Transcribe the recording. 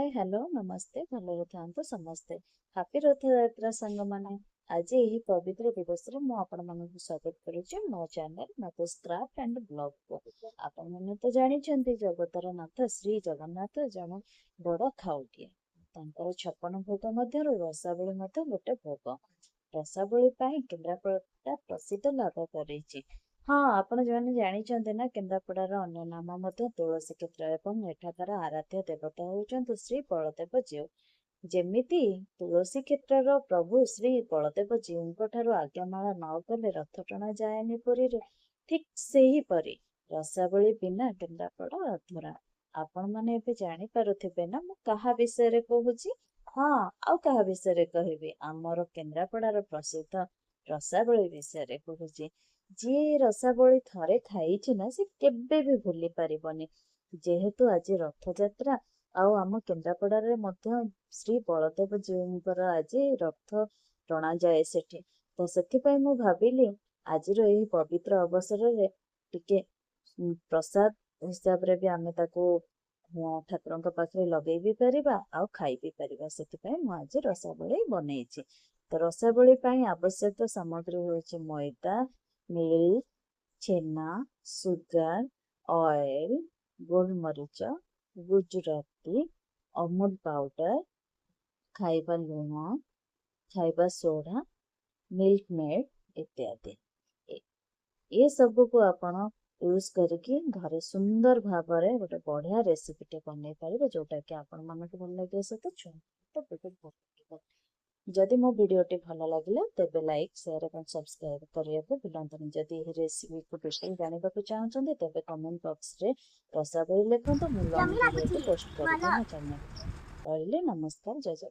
ହାଏ, hello, ନମସ୍ତେ। ଭଲରେ ଥାଆନ୍ତୁ ସମସ୍ତେ। ହାପି ରଥଯାତ୍ରା ସାଙ୍ଗମାନେ। ଆଜି ଏହି ପବିତ୍ର ଦିବସରେ ମୁଁ ଆପଣମାନଙ୍କୁ ସ୍ୱାଗତ କରୁଛି ମୋ ଚ୍ୟାନେଲ ନତେଶ କ୍ରାଫ୍ଟ ଆଣ୍ଡ ବ୍ଲଗକୁ। ଆପଣମାନେ ତ ଜାଣିଛନ୍ତି, ଜଗତର ନାଥ ଶ୍ରୀ ଜଗନ୍ନାଥ ଜଣେ ବଡ଼ ଖାଉଟିଆ। ତାଙ୍କର 56 ଭୋଗ ମଧ୍ୟରୁ ରସାବଳି ମଧ୍ୟ ଗୋଟେ ଭୋଗ। ରସାବଳି ପାଇଁ କେନ୍ଦ୍ରାପଡ଼ା ପ୍ରସିଦ୍ଧ ଲାଭ କରିଛି। ହଁ, ଆପଣ ଯେଉଁମାନେ ଜାଣିଛନ୍ତି ନା, କେନ୍ଦ୍ରାପଡ଼ାର ଅନ୍ୟ ନାମ ମଧ୍ୟ ତୁଳସୀ କ୍ଷେତ୍ର ଏବଂ ଏଠାକାର ଆରାଧ୍ୟ ଦେବତା ହେଉଛନ୍ତି ଶ୍ରୀ ବଳଦେବ ଜୀଉ। ଯେମିତି ତୁଳସୀ କ୍ଷେତ୍ରର ପ୍ରଭୁ ଶ୍ରୀ ବଳଦେବ ଜୀଉଙ୍କ ଠାରୁ ଆଜ୍ଞାମାଳ ନ କଲେ ରଥ ଟଣା ଯାଏନି ପୁରୀରେ, ଠିକ୍ ସେହିପରି ରସାବଳି ବିନା କେନ୍ଦ୍ରାପଡ଼ା ଅଧୁରା। ଆପଣମାନେ ଏବେ ଜାଣିପାରୁଥିବେ ନା ମୁଁ କାହା ବିଷୟରେ କହୁଛି? ହଁ, ଆଉ କାହା ବିଷୟରେ କହିବି? ଆମର କେନ୍ଦ୍ରାପଡ଼ାର ପ୍ରସିଦ୍ଧ ରସାବଳି ବିଷୟରେ କହୁଛି। ଯିଏ ରସାବଳି ଥରେ ଖାଇଛି ନା, ସେ କେବେ ବି ଭୁଲି ପାରିବନି। ଯେହେତୁ ଆଜି ରଥଯାତ୍ରା ଆଉ ଆମ କେନ୍ଦ୍ରାପଡ଼ାରେ ମଧ୍ୟ ଶ୍ରୀ ବଳଦେବ ଜୀଉଙ୍କର ଆଜି ରଥ ଟଣାଯାଏ ସେଠି, ତ ସେଥିପାଇଁ ମୁଁ ଭାବିଲି ଆଜିର ଏହି ପବିତ୍ର ଅବସରରେ ଟିକେ ପ୍ରସାଦ ହିସାବରେ ବି ଆମେ ତାକୁ ଠାକୁରଙ୍କ ପାଖରେ ଲଗେଇ ବି ପାରିବା ଆଉ ଖାଇ ବି ପାରିବା। ସେଥିପାଇଁ ମୁଁ ଆଜି ରସାବଳି ବନେଇଛି। ତ ରସାବଳି ପାଇଁ ଆବଶ୍ୟକ ସାମଗ୍ରୀ ହେଉଛି ମଇଦା, ମିଲ୍କ, ଛେନା, ସୁଗାର, ଅଏଲ, ଗୋଲମରିଚ, ଗୁଜୁରାତି, ଅମୁଲ ପାଉଡର, ଖାଇବା ଲୁଣ, ଖାଇବା ସୋଢ଼ା, ମିଲ୍କ ମେଡ୍ ଇତ୍ୟାଦି। ଏସବୁକୁ ଆପଣ ୟୁଜ୍ କରିକି ଘରେ ସୁନ୍ଦର ଭାବରେ ଗୋଟେ ବଢ଼ିଆ ରେସିପିଟେ ବନେଇ ପାରିବେ, ଯେଉଁଟାକି ଆପଣମାନଙ୍କୁ ଭଲ ଲାଗିବା ସହିତ ଛୁଆଙ୍କୁ ତ ବହୁତ ଭଲ ଲାଗିବ। ଯଦି ମୋ ଭିଡ଼ିଓଟି ଭଲ ଲାଗିଲା, ତେବେ ଲାଇକ୍, ସେୟାର ଏବଂ ସବସ୍କ୍ରାଇବ୍ କରିବାକୁ ଭୁଲନ୍ତୁନି। ଯଦି ଏହି ରେସିପିକୁ ବିଷୟରେ ଜାଣିବାକୁ ଚାହୁଁଛନ୍ତି, ତେବେ କମେଣ୍ଟ ବକ୍ସରେ ରସାବଳି ଲେଖନ୍ତୁ। ମୁଁ ଲଙ୍ଗ ୟମି ଭିଡ଼ିଓଟି ଲାଗୁଛି ପୋଷ୍ଟ କରିବି ଭଲ। ମୋ ଚ୍ୟାନେଲରେ। ରହିଲି, ନମସ୍କାର, ଜୟ ଜଗନ୍ନାଥ।